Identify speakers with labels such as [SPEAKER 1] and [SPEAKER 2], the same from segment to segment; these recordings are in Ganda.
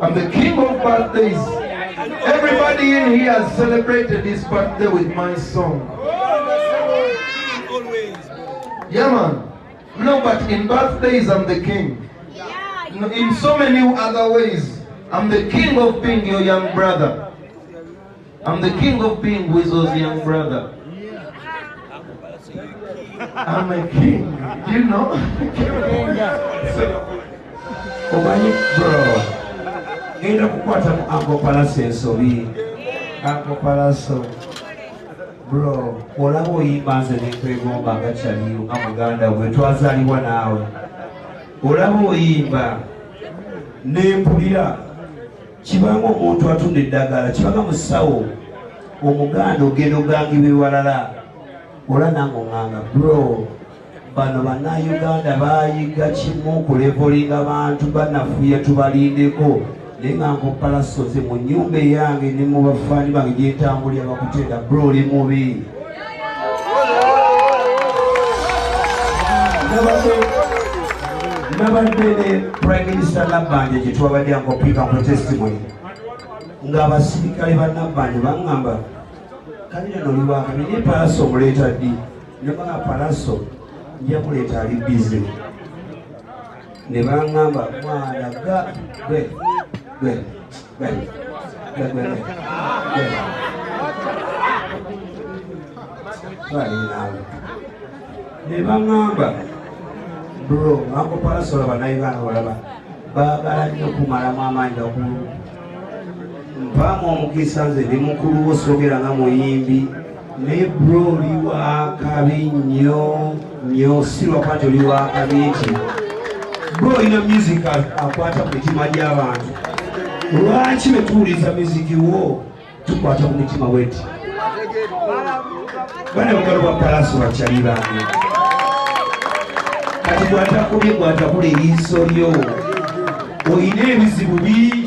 [SPEAKER 1] I'm the king of birthdays. Everybody in here has celebrated this birthday with my song. Yeah, man. No, but in birthdays, I'm the king. In so many other ways, I'm the king of being your young brother. I'm the king of being Weasel's young brother. I'm a king, you know? So,
[SPEAKER 2] Omanyi bro, ngenda kukwata mu Uncle Palaso ensobi. Uncle Palaso bro, olaba oyimba nze nenkwegomba nga kyaliyo nga muganda gwe twazaalibwa naawe. Olaba oyimba nempulira kibanga omuntu atunda eddagala, kibanga musawo omuganda ogenda ogangibwa ewalala. Ola nange oŋŋanga bro, bano bannayuganda bayiga kimu kulevolinga bantu banafuya tubalindeko, naye nga Uncle Palaso nze mu nnyumba eyange ne mu bafaani bange gyentambulira bakutenda bro, oli mubi. Nabadde ne Prime Minister Nabbanja gye twabadde Uncle P kankuwe testimony, ng'abasirikale ba Nabbanja baŋŋamba kabina noli wakabi naye Palaso omuleeta ddi? Nebaga Palaso nja muleeta ali busy. Ne baŋŋamba mwana ga gwe gwe gwe gwe gwe gwe twali naawe. Ne baŋŋamba bro, Uncle Palaso olaba Bannayuganda olaba baagala nnyo kumalamu amaanyi bakulu. Mpaamu omukisa nze ndi mukulu wo, soogera nga muyimbi, naye bro oli wakabi nnyo nnyo, si lwakuba nti oli wakabi nti bro olina music akwata ku mitima gy'abantu. Lwaki bwe tuwuliriza music wo tukwata ku mitima bweti? Bana bugalo bwa Palaso bakyali bange, kati gwatakubye gwatakula eriiso lyo, olina ebizibu bingi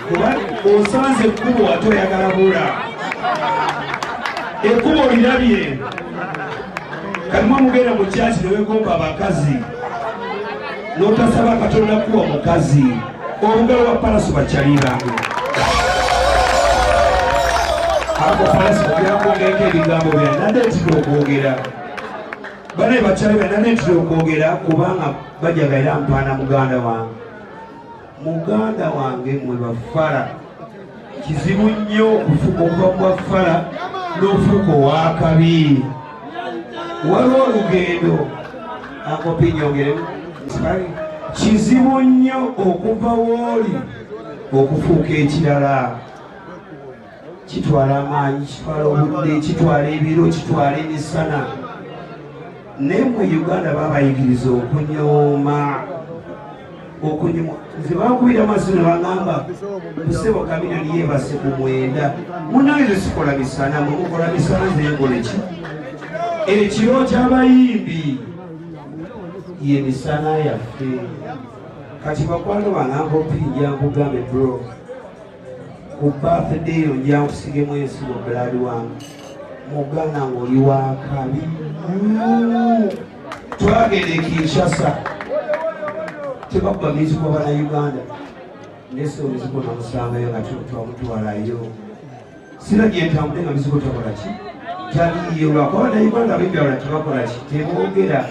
[SPEAKER 2] kuba osanze ekkubo ate oyagala bula ekkubo olirabye. Kati mwe mugenda mu kyaki newegomba abakazi n'otasaba Katonda kuwa mukazi. Obugalo bwa Palaso bakyali bange. Ako Palaso ogerakwongereko ebigambo byange, nadde ntidde okwogera. Banaye bakyali bange, nadde ntidde okwogera kubanga bajaga era mpaana muganda wange, muganda wange mwe bafala. Kizibu nnyo okufuka okuva mu bafala n'ofuuka owakabi. Waliwo olugendo akopi nyongeremu. Kizibu nnyo okuva wooli okufuuka ekirala. Kitwala amaanyi, kitwala obudde, kitwala ebiro, kitwala emisana. Naye mwe Uganda babayigiriza okunyooma, okunyuma. Nze bankubira amasimu ne baŋŋamba musebo Kamina yeebase ku 9. Munange nze sikola misana, mwe mukola misana, nze nkola ki? Ekiro ky'abayimbi ye misana yaffe. Kati bakwano bange, Uncle P nja nkugambe bro, ku birthday yo nja nkusigemu ensigo blood wange. Muganda ng'oli wakabi. Twagenda e Kinshasa tebakuba music wa bannayuganda, nese music namusangayo nga twamutwalayo. Sira gyentambudde nga music takola ki, taliiyo, lwakuba bannayuganda abayimbi tebakola ki, teboogera.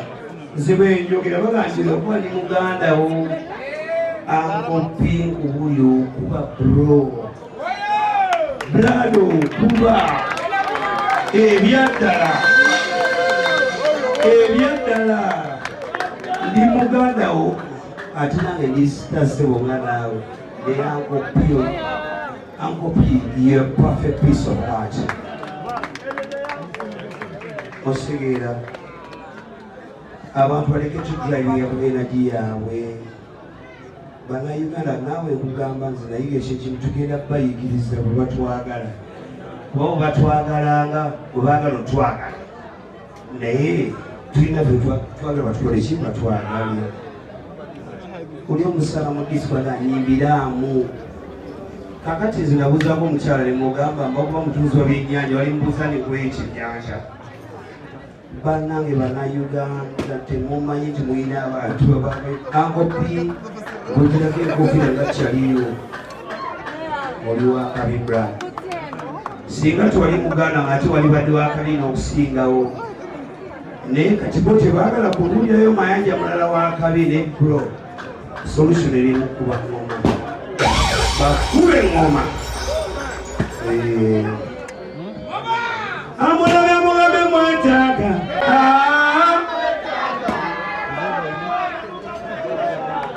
[SPEAKER 2] Nze bwenjogera baganjira okuba ni muganda wo. Uncle P nkubuyo okuba bro blood okuba ebyaddala ebyaddala ndi muganda wo, ate nange ndi sitasebo nga naawe. Naye Uncle P, Uncle P, you're a perfect piece of art. Ositegeera abantu baleke tudrivinga ku energy yaabwe. Bannayuganda naawe nkugamba nze nayiga ekyo ekintu, tugenda bayigiriza bwe batwagala, kuba bwe batwagalanga bwe baagala otwagala, naye tulina ffe twagala batukole ki, batwagale. Oli omusala mu disco nyimbiraamu. Kakati nze nabuuzaako omukyala ne mugamba mbakuba mutunzi wa byennyanja, wali mubuuza ne kwekyennyanja. Bannange bannayuganda temumanyi nti mulina abantu. Uncle P. Gweterako enkofiira nga kyaliyo oli wakabi bra. Singa tewali muganda ate wali badde wakabi n'okusingawo. Naye kati bo tebaagala kuwulirayo Mayanja mulala wakabi ne bro. Solution eri mu kuba ngoma. Bakube ngoma. Eh. Amulabe mugambe mwetaaga. Ah.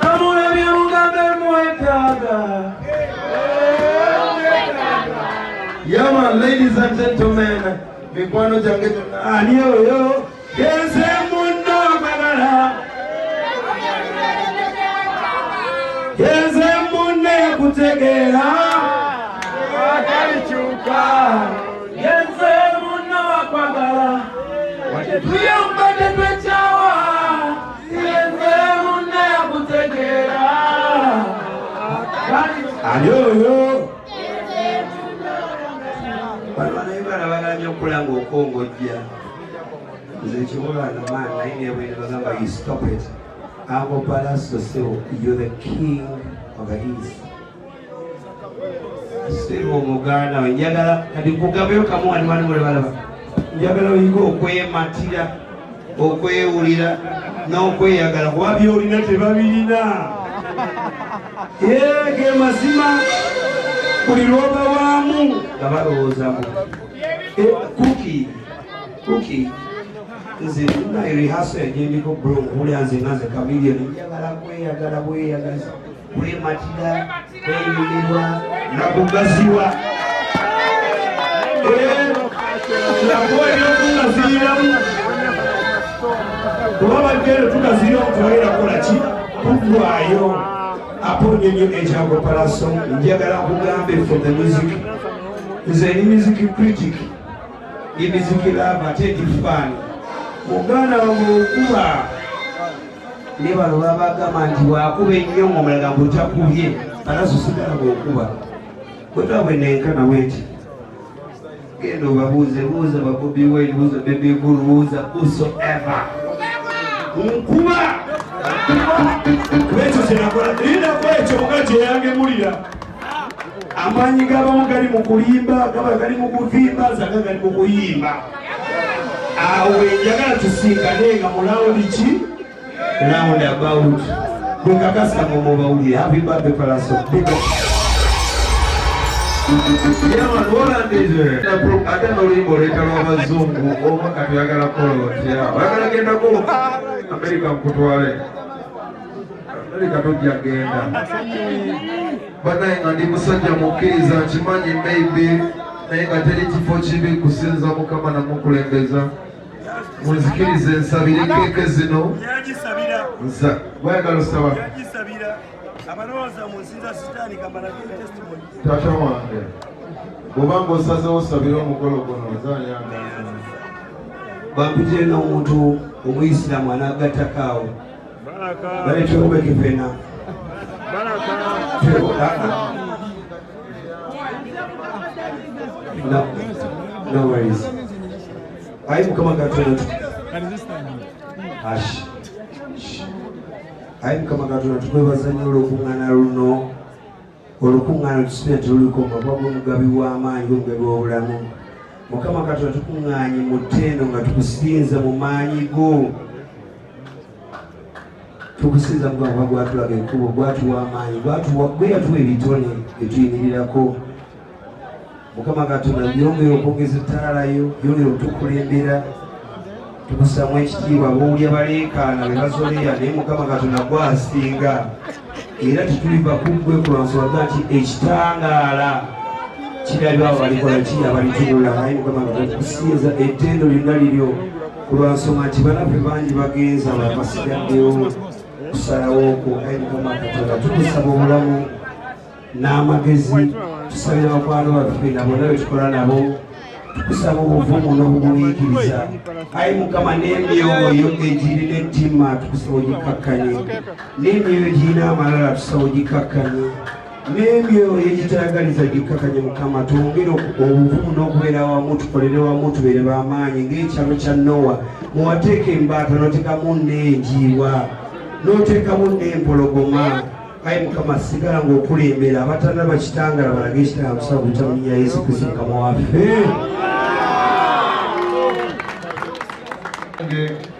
[SPEAKER 1] Amulabye mugambe mwetaaga. Yeah man, ladies and gentlemen, mikwano gyange gyonna.
[SPEAKER 2] Ani oyo? Yenze munno magala. Yenze munne kutegeera.
[SPEAKER 1] Atalikyuka. Yenze munno akwagala. Wadde tuyomba tetwekyawa. Yenze munne akutegeera.
[SPEAKER 2] Ani oyo? Bano bannayuganda baagala nnyo okula ng'okongojja. Nze ekibulana man naye nebwene bagamba you stop it. Uncle Palaso Sebo, you're the king of the east. Sebo omuganda we njagala kati nkugambeyo kamu wali wali muli balaba. Njagala oyiga okwematira, okwewulira n'okweyagala kuba by'olina tebabirina. Ye ge mazima buli lw'oba waamu nga balowoozamu. Kuki kuki nze nina rehearsal yagyendiko bro nkuwulira nze nga nze Chameleone njagala kweyagala bweyagaza kwematira kwenyumirwa nakugaziwa nakuwa ebyokungaziyiramu kuba bagenda tugaziyira omutuwaira kukola ki kugwayo aponye nnyo ekyango Palaso njagala nkugambe for the music nze ndi music critic ndi music lover ate ndi fan muganda wange okuba ne bano babagamba nti wakuba ennyo ng'omulaga mbu takubye Palaso sigala ng'okuba bwetaba bwe nenkana bwe nti genda obabuuze buuza ba Bobi Wine buuza Bebe Cool buuza whosoever nkuba
[SPEAKER 3] Kuba ekyo kyenakola lindako ekyo nga kyeyangemulira
[SPEAKER 2] amaanyi g'abamu gali mu kulimba gaba gali mu kuvimba zaga gali mu kuyimba awo njagala tusinkane nga mu round ki round about gwe kakasa nga mubawulire. Happy birthday, Palaso, big up.
[SPEAKER 1] Yeah man, Roland is ate n'oluyimba oleeta lw'abazungu oba kati oyagala kukola otya? Oyagala gendako Amerika nkutwale? Amerika tojja genda. Banaye nga ndi musajja mukkiriza nkimanyi maybe naye nga teri kifo kibi kusinza Mukama namukulembeza. Munzikirize nsabire keeke zino.
[SPEAKER 3] Yagisabira.
[SPEAKER 1] Nsa gwayagala osaba.
[SPEAKER 3] Yagisabira abalowooza mu nsi za sitaani kamalage testimony.
[SPEAKER 1] Taata wange bw'obanga osazewo osabire omukolo guno nzanyanga.
[SPEAKER 2] Bampitire n'omuntu omuyisiramu anagattako awo bale twewubeke fena. Ah, ah. No, no worries. Ayi Mukama Katonda, ash. Shh. Ayi Mukama Katonda, tukwebaza nnyo olw'okuŋŋaana luno. Olukuŋŋaana tusubira teluliko nga kuba gwe mugabi w'amaanyi, gwe mugabi w'obulamu. Mukama Katonda, tukuŋŋaanye mu ttendo nga tukusinza mu maanyi go. Tukusinza Mukama kuba gwatulaga ekkubo, gwatuwa amaanyi, gwatuwa gwe yatuwa ebitone byetuyimirirako. Mukama Katonda, yongera okwongeza ettaalayo, yongera otukulembera. Tukussamu ekitiibwa. Bowulya baleekaana be bazoleya naye Mukama Katonda gwasinga era tetuliva ku ggwe kulwansonga nti ekitangaala kirabye abo balikola ki abalitunula. Ayi Mukama Katonda, tukusinza ettendo lyonna liryo kulwansonga nti banaffe bangi bagenza basigaddewo kusalawo okwo. Ayi Mukama Katonda, tukusaba obulamu n'amagezi. Tusabira bakwano baffe na bonna betukola nabo. Tukusaba obuvumu n'obugumiikiriza. Ayi Mukama, n'emyoyo egirina ettima tukusaba ogikakkanye, n'emyoyo egirina amalala tusaba ogikakkanye, n'emyoyo egitayagaliza gikakkanye. Mukama, twongere obuvumu n'okubeera wamu, tukolere wamu, tubeere b'amaanyi ng'ekyalo kya Nowa. Muwateeka embaata n'oteekamu n'enjiibwa n'oteekamu n'empologoma.
[SPEAKER 3] Ayi Mukama, sigala ng'okulembera abatanaba kitangala, balage ekitangala. Musawo kuyita mu linnya Yesu Kristo Mukama waffe.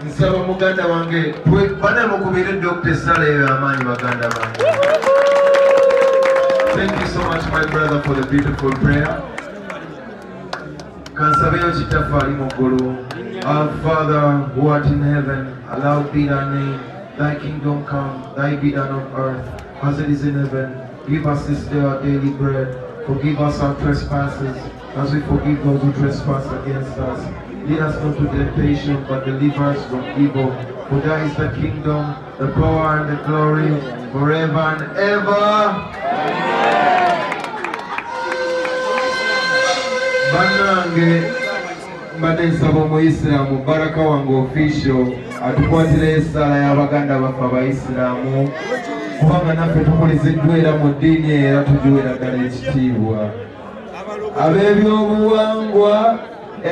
[SPEAKER 1] Nsaba muganda wange bana mukubire Dr. Sala eyo amaanyi, baganda bange. Thank you so much, my brother, for the beautiful prayer. Kansabeyo kitaffe ali mu ggulu. Our Father who art in heaven, hallowed be thy name. Thy kingdom come, thy be done on earth as it is in heaven. Give us this day our daily bread. Forgive us our trespasses, as we forgive those who trespass against us. Lead us not to temptation, but deliver us from evil. For thine is the kingdom, the power, and the glory, forever and ever. Bannange, mbadde nsaba omuyisiraamu Baraka wange official atukwatira essaala y'abaganda baffe abayisiraamu, kubanga naffe tukuliziddwa era mu ddiini era tugiwera ddala ekitiibwa. Ab'ebyobuwangwa,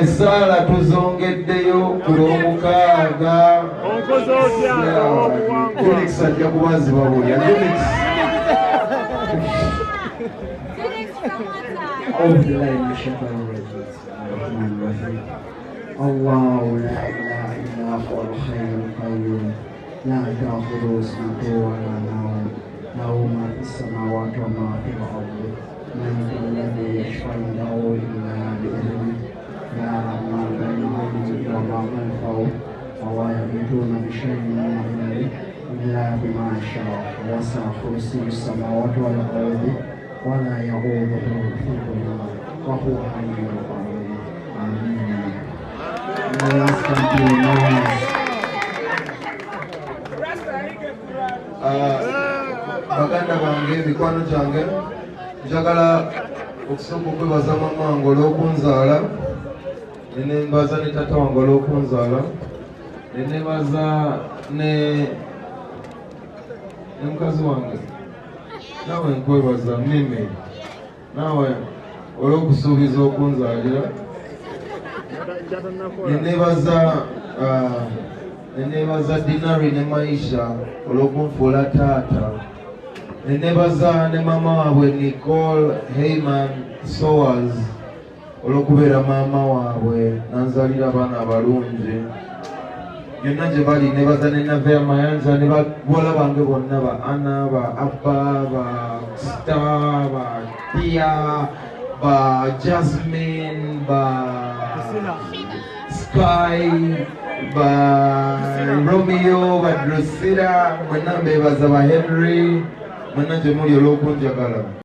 [SPEAKER 1] essaala tuzongeddeyo ku Lwomukaaga. Junix ajja kubaziba bulya Junix.
[SPEAKER 4] أعوذ بالله من الشيطان الرجيم. بسم الله الرحمن الرحيم. الله لا إله إلا هو الحي القيوم، لا تأخذه سنة ولا نوم، له ما في السماوات وما في الأرض، من ذا الذي يشفع عنده إلا بإذنه، يعلم ما بين أيديهم وما خلفهم، ولا يحيطون بشيء من علمه إلا بما شاء، وسع كرسيه السماوات والأرض، ولا يؤوده حفظهما، وهو العلي العظيم. آمين. Last thank you, Noise.
[SPEAKER 1] Ah, baganda bange, mikwano gyange, njagala okusooka okwebaza mama wange olw'okunzaala, nenembaza ne tata wange olw'okunzaala, nenebaza ne mukazi wange. Naawe nkwebaza mimi naawe olw'okusuubiza okunzaalira. Nenebaza Dinari ne Maisha olw'okunfuula taata. Nenebaza ne maama waabwe Nicole Heyman Sowers olw'okubeera maama waabwe nanzalira abaana abalungi yonna gye bali. Nebaza ne Navea Mayanja ne bawala bange bonna, ba Ana, ba Abba, ba Star, ba Tia, ba Jasmine, ba Sky, ba Romeo, ba Drusilla, mwenna mbebaza, ba Henry, mwenna gye muli olw'okunjagala.